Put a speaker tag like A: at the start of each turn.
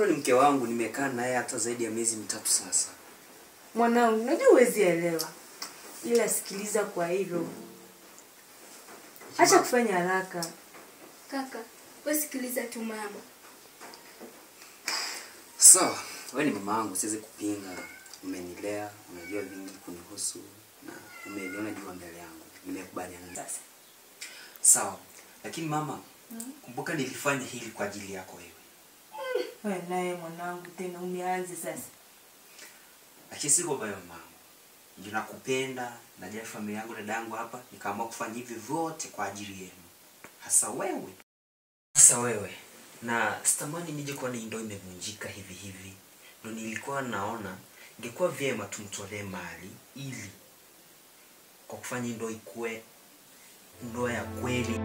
A: Bado ni mke wangu, nimekaa naye hata zaidi ya miezi 3 sasa.
B: Mwanangu, najua huwezi elewa. Ila sikiliza kwa hilo. Acha kufanya haraka.
C: Kaka, wewe sikiliza tu mama.
A: Sawa, wewe ni mama yangu, siwezi kupinga. Umenilea, unajua vingi kunihusu na umeliona jua mbele yangu. Nimekubaliana
B: sasa.
A: Sawa, lakini mama, kumbuka nilifanya hili kwa ajili yako wewe.
B: Wewe naye mwanangu tena umeanza sasa.
A: Lakini siko baya mama. Ndio nakupenda, najali familia yangu, dadangu hapa, nikaamua kufanya hivi vyote kwa ajili yenu. Hasa wewe. Hasa wewe. Na sitamani nije kuona hii ndoa imevunjika hivi hivi. Ndio nilikuwa naona ingekuwa vyema tumtolee mali ili kwa kufanya ndoa ikue ndoa ya kweli.